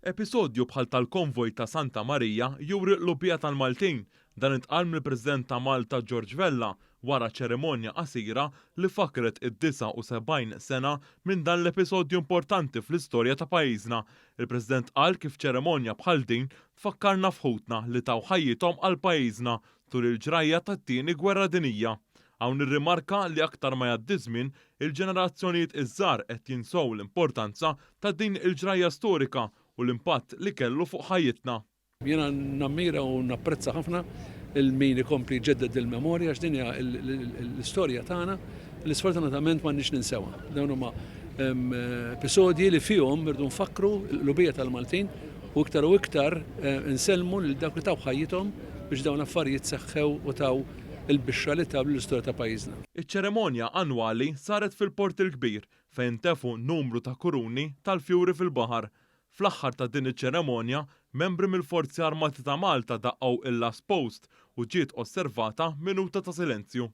Episodju bħal tal-konvoj ta' Santa Marija juri l-qlubija tal-Maltin. Dan intqal mill-President ta' Malta George Vella wara ċerimonja qasira li fakkret id-79 sena minn dan l-episodju importanti fl-istorja ta' pajjiżna. Il-President qal kif ċerimonja bħal din tfakkarna f'ħutna li taw ħajjithom għal pajjiżna tul il-ġrajja tat-Tieni Gwerra Dinjija. Hawn irrimarka li aktar ma jgħaddi żmien, il-ġenerazzjonijiet iż-żgħar qed jinsew l-importanza ta' din il-ġrajja storika u l-impatt li kellu fuq ħajjitna. Jiena nammira u napprezza ħafna 'l min ikompli jġedded il-memorja għax din hija l-istorja tagħna li sfortunatament m'għandniex ninsewha. Dawn huma episodji li fihom irdu nfakkru l-qlubija tal-Maltin u iktar u iktar insellmu lil dawk li taw ħajjithom biex dawn l-affarijiet seħħew u taw il-bixra li taw lill-istorja ta' pajjiżna. Iċ-ċerimonja annwali saret fil-Port il-Kbir fejn ntefgħu numru ta' kuruni tal-fjuri fil-baħar. Fl-aħħar ta' din iċ-ċerimonja, membri mill-Forzi Armati ta' Malta daqqgħu il-Last Post u ġiet osservata minuta ta' silenzju.